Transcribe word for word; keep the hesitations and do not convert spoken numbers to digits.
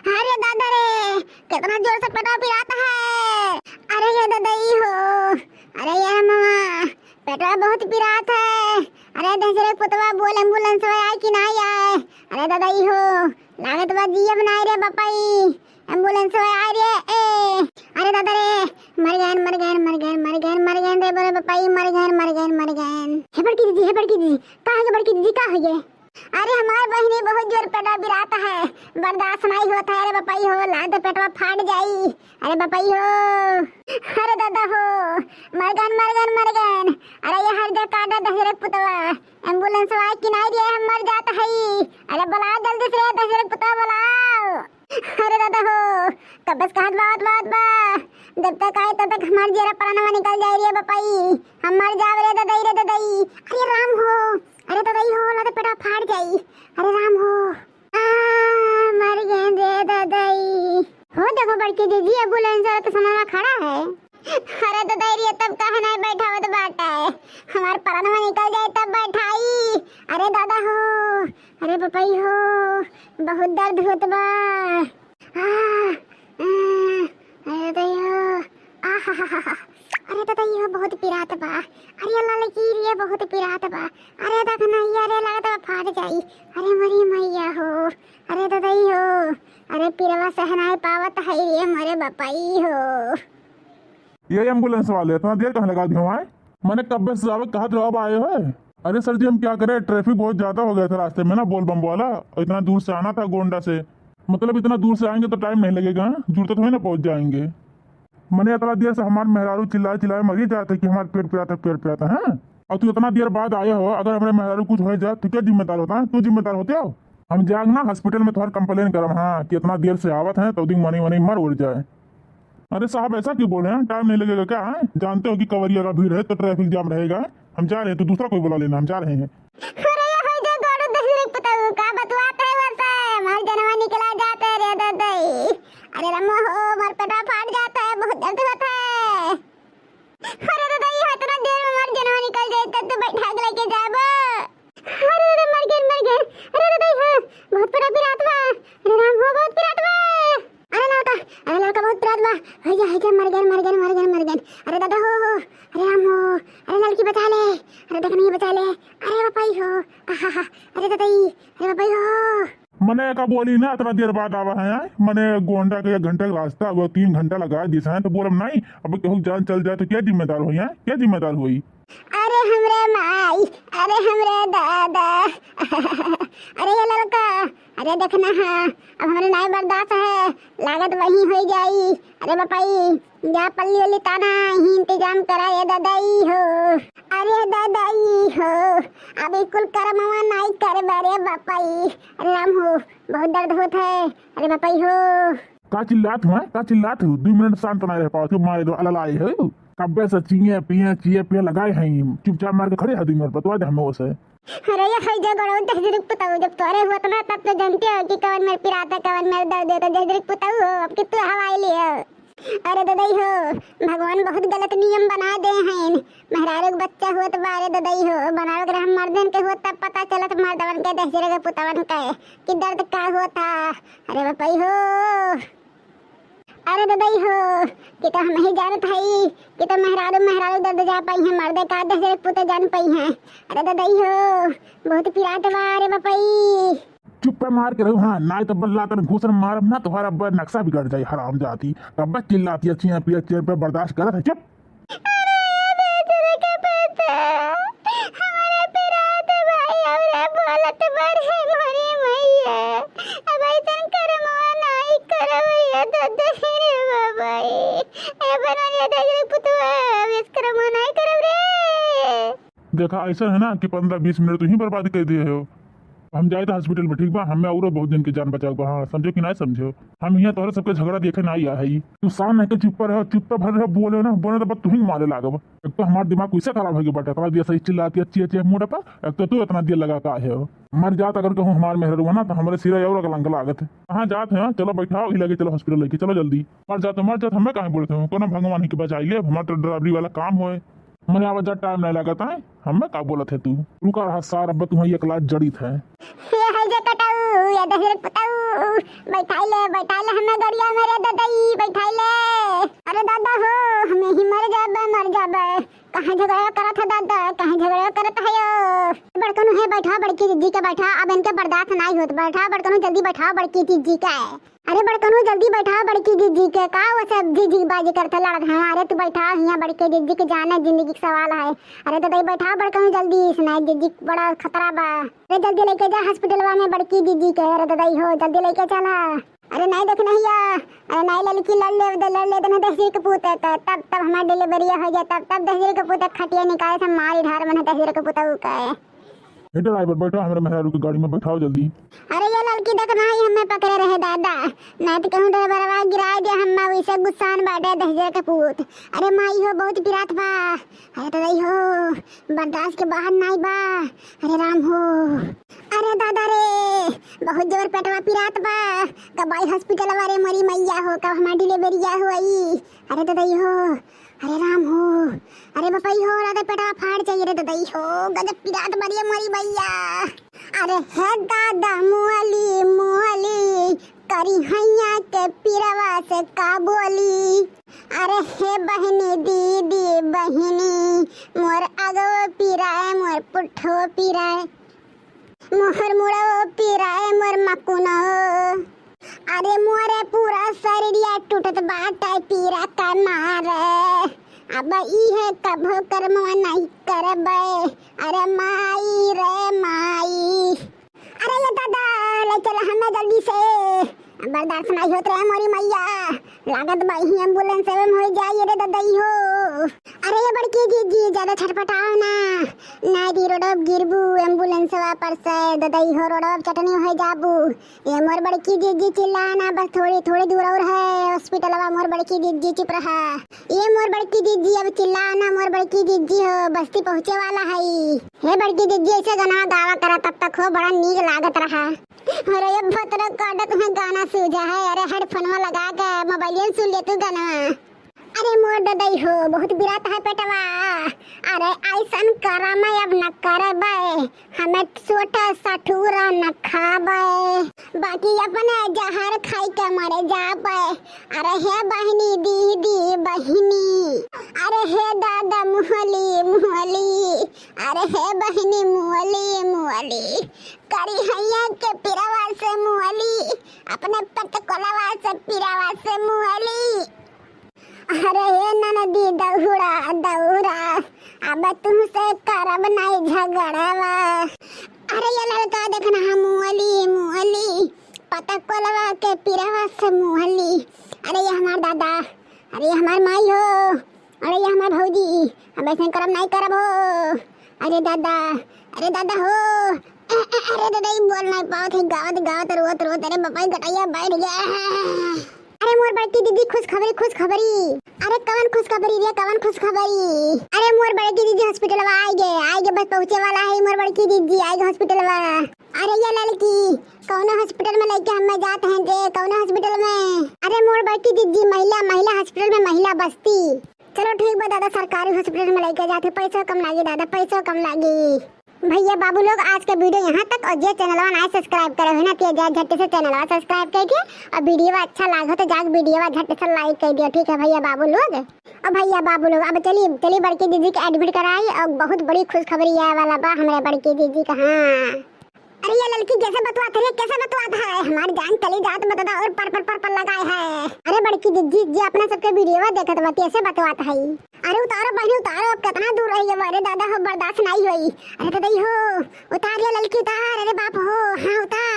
अरे दादा रे, कितना जोर से पेटवा पिरात है। अरे ये ददई हो, अरे ये मामा, पेटवा बहुत पिरात है। अरे दहिजरे पुतवा, बोल एम्बुलेंस वाला आए कि नाहीं आए। अरे ददई हो, लागत बा जियब नाहीं रे बपई, एम्बुलेंस वाला आए रे। ए, अरे दादा रे, मर गएन, मर गएन, मर गएन, मर गएन, मर गएन रे बोले बपई, मर गएन, मर गएन, मर गएन। हे बड़की दीदी, हे बड़की दीदी, का है ये बड़की दीदी, का है ये? अरे हमार बहिनी, बहुत जोर पेटवा पिरात है, बर्दाश्त नाहीं होत है। अरे बपई हो, लागत पेटवा फाट जाई। अरे बपई हो, अरे दादा हो, मर गएन, मर गएन, मर गएन। अरे ये हर जगह काटा दहिजरे पुतवा, एम्बुलेंस वाला कि नाहीं रे, हम मर जात हई। अरे बुलाओ जल्दी से, दहिजरे पुतवा बुलाओ। अरे दादा हो, कब से कहत बा, बात बा, जब तक आए तब तक हमार जियरा परानवा निकल जाई रे बपई, हम मर जाब रे ददई, रे ददई। अरे राम हो, अरे ददई हो, लागत पेटवा फाट जाई। अरे राम हो, आ, मर गए रे ददई। हो देखो बड़की दीदी, एम्बुलेंस वाला तो सामने खड़ा है। अरे ददई रे, तब काहे नाहीं बैठावत बाटे, हमार परानवा निकल जाए तब बैठाई। अरे दादा हो, अरे बपई हो, बहुत दर्द होत बा। आ, आ, अरे ददई हो, आहाहाहा। अरे ददई हो, बहुत पिरात बा। अरे ललकी रे, बहुत पिरात बा। अरे देख ना, ये अरे लागत बा फाट जाई। अरे मोरी मैया हो, अरे ददई हो, अरे पिरवा सह नाहीं पावत है रे मोरे बपई हो। ये एम्बुलेंस वाले इतना देर कहाँ लगा दियो आए? मने कब्बे से जावे कहा जवाब आए हो। अरे सर जी, हम क्या करें, ट्रैफिक बहुत ज्यादा हो गया था रास्ते में ना, बोल बम वाला। इतना दूर से आना था गोंडा से, मतलब इतना दूर से आएंगे तो टाइम नहीं लगेगा, जुड़ते थोड़ी ना पहुंच जाएंगे। मने इतना देर से हमार मेहरारू चिल्लाए चिल्लाए मरी जाते कि हमार पेट पिराता, पेट पिराता है। और तू इतना देर बाद आए हो, अगर हमारे मेहरारू कुछ हो जाए तो क्या जिम्मेदार होता है? तू जिम्मेदार होते हो? हम जाएंगे ना हॉस्पिटल में तोहर कंप्लेन करब, हाँ, कि इतना देर से आवत है तो दिन मनी मनी मर उड़ जाए। अरे साहब, ऐसा क्यों बोल रहे हैं? टाइम नहीं लगेगा क्या? हैं, जानते हो कि कवरिया का भीड़ है तो ट्रैफिक जाम रहेगा। हम जा रहे हैं, तो दूसरा कोई बुला लेना, हम जा रहे हैं। अरे ये है जो गोरू दहिजरे पुतऊ, का बतुआत है वैसे? हमार जनवा निकला जात है रे ददई। अरे रमो हो, हमार पेटवा फाट जात है, बहुत दर्द होत है। अरे ददई, इतना देर में हमार जनवा निकल जाए तब तो बैठा के लेके जाबो। अरे, अरे, मर गए, मर गए। अरे, अरे, भाई, हाँ, बहुत बड़ा पिरात बा। अरे राम हो, बहुत पिरात बा। अरे लड़का, अरे लड़का, बहुत पिरात बा। है जा, है जा, मर गए, मर गए, मर गए, मर गए। अरे दादा हो, हो, अरे राम हो, अरे लड़की बचा ले। अरे देख नहीं बचा ले। अरे बपाई हो, आहा हा, अरे दादाई, अरे बपाई हो। मने का बोली ना, इतना देर बाद आवा है, आय? मने गोंडा के एक घंटा के रास्ता, वो तीन घंटा लगा दिस है, तो बोलब नहीं, अब केहू जान चल जाए तो क्या जिम्मेदार होई, आय? क्या जिम्मेदार होई? अरे हमरे माई, अरे हमरे दादा, अरे ये ललका, अरे देखना हाँ, अब हमरे नाई बर्दाश्त है, लागत वही होई जाई। अरे बपाई, जा पल्ली उल्ली ताना, ही इंतजाम करा, ए ददाई हो, अरे ददाई हो, अब ई कुल करमवा नाई करबे रे बपाई। अरे राम हो, बहुत दर्द होत है, अरे बपाई हो। का चिल्लात हो, का चिल्लात हो? दू मिनट शांत ना रह पावत हो, मारे दो अललाए हो। कब्बे से चिए पिए, चिए पिए लगाए हैं, चुपचाप मार के खड़े है दू मिनट, बतवा दे हमें उसे। अरे ये है जो गड़ो दहिजरी के पुताऊ, जब तोरे हुआ था ना, तब तो जानते हो कि कवन मेर पिरात है, कवन मेर दर्द है, तो दहिजरी के पुताऊ हो, अब कि तू हवाई लियो। अरे ददई हो, भगवान बहुत गलत नियम बना दे हैं। मेहरारू के बच्चा हुआ तो बारे ददई हो, बनावे के रहा मर्दन के हुआ तब पता चलत मर्दवन के दहिजरे के पुतवन के कि दर्द का हुआ था। अरे बपई हो। अरे ददई हो, कि तो हम ही जानत हई कि तो मेहरारू, मेहरारू दर्द जा पाई हैं, मर्दे का दहिजरे पुते जान पाई हैं। अरे ददई हो, बहुत पिरात बा रे बपई। चुप्पे मार के रहू, हाँ, नाई तो बल्ला तन घूसन मारब ना, तोहरा अब्बा नक्शा बिगड़ जाई, हराम जाती। तब बस चिल्लाती है, चिया पिया चेन पे बर्दाश्त करत है, चुप। अरे, बेचारे के बेटा, हमारे पिरात भाई, हमरे बोलत बड़े मोरी मैया। अब ऐसन करमवा नाई करब, ये ददई रे बाबा, ए बनरिया दहिजरे पुतवा, अब इस करमवा नाई करब रे। देखा, ऐसा है ना कि पन्द्रह बीस मिनट तू ही बर्बाद कर दिए हो। हम जाए तो हॉस्पिटल में, ठीक बा? हमें औरो बहुत जन के जान बचावे बा, हाँ, समझो कि ना समझो? हम यहाँ तोहरे सबके झगड़ा देखे ना आया है। तू शांत है के चुप रहो, चुप भर रहो, बोले ना, बोले तो बस तू ही मारे लागब। एक तो हमार दिमाग कैसे खराब हो गया बाटे, इतना दिया सही चिल्लाती अच्छी अच्छी मूड पर, एक तो तू इतना दिया लगाता है। मर जात अगर कहूँ हमार मेहररुआ ना, तो हमारे सिरा और लंग लागत। कहाँ जात है? चलो बैठाओ, ही लगे चलो हॉस्पिटल लेके चलो जल्दी। मर जात, मर जात, हमें काहे बोलते हो? कोनो भगवान ही के बचाई ले, हमार तो डरावरी वाला काम होए। मने आवा जा, टाइम नहीं लागत है। हमें का बोलत है तू? रुका रहा सार, अब तुम्हें एक लात जड़ीत है। हे है जे कटऊ, ये दहिजर के पुतऊ, बैठाई ले, बैठाई ले हमें गड़िया में रे ददई, बैठाई ले। अरे दादा हो, हमें ही मर जाबे, मर जाबे। कहाँ झगड़ा करत है दादा, कहाँ झगड़ा करत है यो? बड़कनू है, बैठा बड़की दीदी के, बैठा, अब इनके बर्दाश्त नहीं होत, बैठा बड़कनू, जल्दी बैठा बड़की दीदी के। अरे बड़कनू, जल्दी बैठा बड़की दीदी के, का वो सब जीजी बाजी करत है, लड़त है? अरे तू बैठा हियाँ, बड़की दीदी के जाने जिंदगी के सवाल है। अरे ददई बैठा बड़कनू जल्दी, इसने जीजी बड़ा खतरा बा। अरे जल्दी लेके जा हॉस्पिटलवा में बड़की दीदी के, अरे ददई हो जल्दी लेके चला। अरे नहीं देख नहीं आ, अरे नहीं ललकी लड़ ले दे, लड़ ले दे ना दहिजर के पूत के, तब, तब हमार डिलीवरिया हो जाए, तब, तब दहिजर के पूत के खटिया निकाले से मारी ढार मन दहिजर के पुतऊ के। हे ड्राइवर, बैठा हमरे मेहरारू के गाड़ी में, बैठाओ जल्दी। अरे ये ललकी देख ना, ये हमें पकड़े रहे दादा, नहीं तो कहूँ ड्राइवरवा गिरा दे हम, वैसे गुस्सान बाटे दहिजर के पूत। अरे माई हो बहुत पिरात बा, अरे ददई हो बर्दाश्त के बाहर नहीं बा, अरे राम हो। अरे दादा रे, बहुत जोर पेटवा पिरात बा। कब आई हॉस्पिटलवा रे मोरी मैया हो, कब हमार डिलीवरिया होई? अरे ददई हो, अरे राम हो, अरे बपई हो, राधा पेटवा फाड़ जाई रे ददई हो, गजब पिरात बा रे मोरी मैया। अरे हे दादा मुअली, मुअली, करी हैया के पिरवा से का बोली। अरे हे बहिनी दीदी बहिनी, मोर अगो पिराए, मोर पुट्ठो पिराए, मोहर मुड़ो पिराए, मोर मकुनो। अरे मोरे पूरा शरीरिया टूटत बाटे पीरा का मारे। अब इहे कभो करमवा नहीं करबे। अरे माई रे माई। अरे ये दादा, ले चल हमें जल्दी से। बर्दाश्त नहीं होत रहे मोरी मैया। लागत बा ही एम्बुलेंस में हो जाई रे ददई हो। अरे ये बड़की जीजी, ज्यादा छटपटाओ ना। नारी रोडवा गिरबू एम्बुलेंसवा पर से ददई हो, रोडवा चटनी हो जाबू। ये मोर बड़की जीजी चिल्ला ना, बस थोड़ी, थोड़ी दूर और है हॉस्पिटलवा। मोर बड़की जीजी चुप रहा। ये मोर बड़की जीजी अब चिल्ला ना, मोर बड़की जीजी हो, बस्ती पहुँचे वाला है। हे बड़की जीजी ऐसे गाना गावा करा, तब तक हो बड़ा नीक लागत रहा। अरे ये भतरा काटत में गाना सूझा है, अरे हेडफोनवा लगा के मोबाइलिया में सुन ले तू गाना। अरे मोर ददई हो, बहुत बिरात है पेटवा। अरे ऐसन करम अब न करबे, हमें सोटा सठुरा न खाबे, बाकी अपने जहर खाई के मरे जाबे। अरे हे बहिनी दीदी बहिनी, अरे हे दादा मुहली मुहली, अरे हे बहिनी मुअली मुअली, करी हैया के पिरवा से मुअली, अपने पटकोलवा से पिरवा से मुअली। अरे हे ननदी दौड़ा दौड़ा, अब तुमसे करब नहीं झगड़वा। अरे ये ललका देखना हम मुअली मुअली, पटकोलवा के पिरवा से मुअली। अरे ये हमार दादा, अरे ये हमार माई हो, अरे ये हमार भौजी, हम ऐसे करब नहीं करब हो। अरे दादा, अरे दादा हो, अ-, अ-, अरे दादा, ई बोल नहीं पावत है, गावत गावत रोत रोत, अरे बापा, गटैया बैठ गया। अरे मोर बड़की दीदी, खुशखबरी, खुशखबरी। अरे कवन खुशखबरी रे, कवन खुशखबरी? अरे मोर बड़की दीदी हॉस्पिटलवा आइगे, आइगे, बस पहुँचे वाला है मोर बड़की दीदी, आइगे हॉस्पिटलवा। अरे ये ललकी, कौनो हॉस्पिटल में लेके हमें जात हैं जे, कौनो हॉस्पिटल में? अरे मोर बड़की दीदी, महिला, महिला हॉस्पिटल में, महिला बस्ती। चलो ठीक बा दादा, सरकारी हॉस्पिटल में लेके जाते, पैसो कम लागी दादा, पैसो कम लागी। भैया बाबू लोग, आज के वीडियो यहाँ तक, और जे चैनलवा ना सब्सक्राइब करे हो ना, तो जा झट से चैनलवा सब्सक्राइब कर दियो, और वीडियो अच्छा लागो तो जाके वीडियो झट से लाइक कर दियो, ठीक है भैया बाबू लोग। और भैया बाबू लोग, अब चली, चली बड़की दीदी के एडमिट कराई, और बहुत बड़ी खुशखबरी आए वाला बा हमरे बड़की दीदी का। हाँ। अरे ये ललकी कैसे बतवात है, कैसे बतवात है? हमार जान चली जात बा दादा, और पर पर पर पर लगाए है। अरे बड़की दीदी, जे अपना सबके वीडियो देखत बा, कैसे बतवात है? अरे उतारो बहनी उतारो, अब कितना दूर रही है, अरे दादा हो बर्दाश्त नहीं होई। अरे दादा हो, उतार ले ललकी उतार, अरे बाप हो, हाँ उतार।